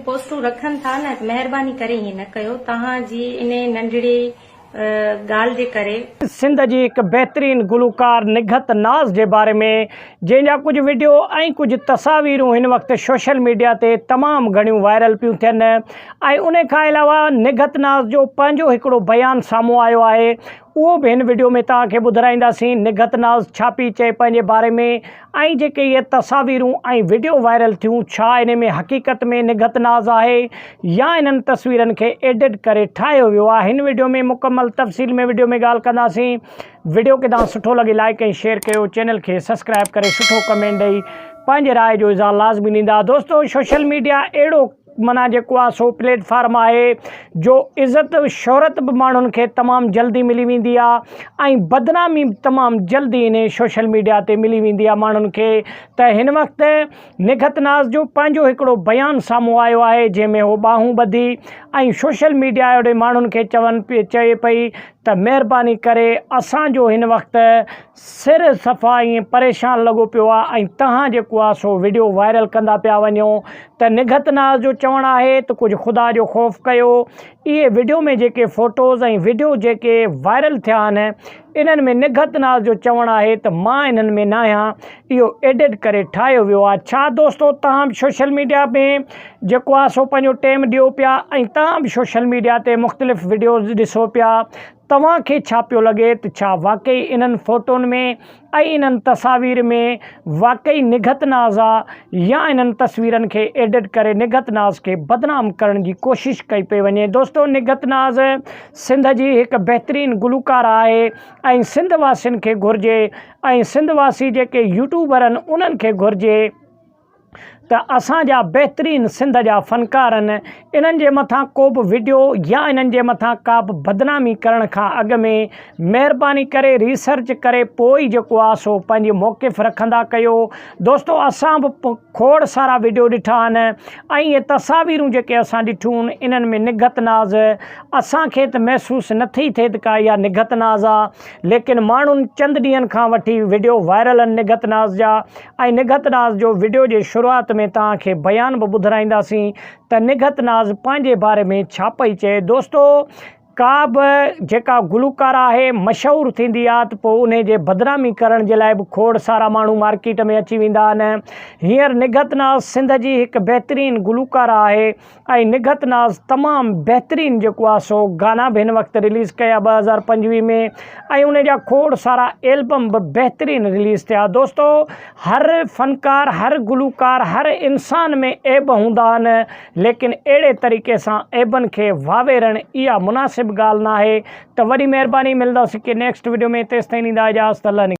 پوسٽون رکن ٿا نه ته مهرباني ڪري ائين نه ڪيو توهان جي انهي ننڍڙي ڳالهه جي ڪري. سنڌ جي هڪ بهترين گلوڪار نگهت ناز جي باري ۾ جنهن جا ڪجهه وڊيو ۽ ڪجهه تصاويرون هن وقت سوشل ميڊيا تي تمام گهڻيون وائرل پيون ٿين ۽ ان کان علاوه نگهت ناز جو پنهنجو هڪڙو بيان سامهون آيو آهي اهو به هن وڊيو ۾ توهان کي ٻڌرائينداسين نگهت ناز ڇا پئي چئي پنهنجي باري ۾ ۽ جيڪي اهي تصاويرون ۽ وڊيو وائرل ٿيون ڇا انهي ۾ حقيقت ۾ نگهت ناز آهي يا انهن تصويرن کي ايڊٽ ڪري ٺاهيو ويو آهي هن وڊيو ۾ مڪمل تفصيل ۾ وڊيو ۾ ڳالهه ڪنداسين وڊيو کي توهان سٺو لڳي لائيڪ ۽ شيئر ڪيو چينل کي سبسڪرائب ڪري سٺو ڪمينٽ ڏئي پنهنجي راء جو اظهار لازمي ڏيندا دوستو سوشل ميڊيا اهڙو معنيٰ جيڪو آ سو پليٽ فارم آهي جو عزت شهرت به ماڻهن کي تمام جلدي ملي ويندي آ ۽ بدنامي به تمام جلدي انهي سوشل ميڊيا تي ملي ويندي آ ماڻهن کي ته هن وقت نگهت ناز جو پنهنجو هڪڙو بيان سامهون آيو آهي جنهن ۾ هو ٻانهون ٻڌي ۽ سوشل ميڊيا اهڙي ماڻهن کي چون چئي پئي ته مهرباني ڪري اسان جو هن وقت سر صفا ائين پريشان لڳو پيو آ ۽ تهان جيڪو آ سو وڊيو وائرل ڪندا پيا وڃو ته نگهت ناز جو چوڻ آهي ته ڪجهه خدا جو خوف ڪيو اهي وڊيو ۾ جيڪي فوٽوز ۽ وڊيو جيڪي وائرل ٿيا آهن انهن ۾ نگهت ناز جو چوڻ آهي ته مان انهن ۾ ناهيان اهو ايڊٽ ڪري ٺاهيو ويو آ ڇا دوستو تهان به سوشل ميڊيا ۾ جيڪو آ سو پنهنجو ٽيم ڏيو پيا ۽ تهان به سوشل ميڊيا تي مختلف وڊيوز ڏسو پيا توهان کي ڇا پيو لڳي ته ڇا واقعي انهن فوٽون ۾ ۽ انهن تصاوير ۾ واقعي نگهت ناز آ يا انهن تصويرن کي ايڊٽ ڪري نگهت ناز کي بدنام ڪرڻ جي ڪوشش ڪئي پئي وڃي دوستو نگهت ناز سنڌ جي هڪ بهترين گلوڪاره آهي ۽ سنڌ واسين کي گهرجي ۽ سنڌ واسي جيڪي يوٽيوبر آهن انهن کي گهرجي ته اسان جا بهترين سنڌ جا فنڪارن انهن جي مٿان ڪو به وڊيو يا انهن جي مٿان ڪا به بدنامي ڪرڻ کان اڳ ۾ مهرباني ڪري ريسرچ ڪري پوء ئي جيڪو آ سو پنهنجي موقف رکندا ڪيو دوستو اسان به کوڙ سارا وڊيو ڏٺا آهن ۽ اهي تصاويرون جيڪي اسان ڏٺيون انهن ۾ نگهت ناز اسان کي ته محسوس نٿي ٿئي ته ڪا اها نگهت ناز آ ليڪن ماڻهن چند ڏينهن کان وٺي وڊيو وائرل آهن نگهت ناز جا ۽ نگهت ناز جو وڊيو جي شروعات ۾ توهان کي بيان به ٻڌرائينداسين ته نگهت ناز پنهنجي باري ۾ ڇا پئي چئي دوستو ڪا به جيڪا گلوڪاره آهي مشهور ٿيندي آ ته پوء انهي جي بدنامي ڪرڻ جي لاء به کوڙ سارا ماڻهو مارڪيٽ ۾ اچي ويندا آهن هينئر نگهت ناز سنڌ جي هڪ بهترين گلوڪاره آهي ۽ نگهت ناز تمام بهترين جيڪو آ سو گانا به هن وقت رليز ڪيا 2025 ۾ ۽ ان جا کوڙ سارا البم به بهترين رليز ٿيا دوستو هر فنڪار هر گلوڪار هر انسان ۾ عيب هوندا آهن ليڪن اهڙي طريقي سان عيبن کي واويرڻ اها مناسب ڳالهه ناهي ته وڏي مهرباني ملنداسين ڪي نيڪسٽ وڊيو ۾ تيستائين ڏيندا اجازت الله نگهبان.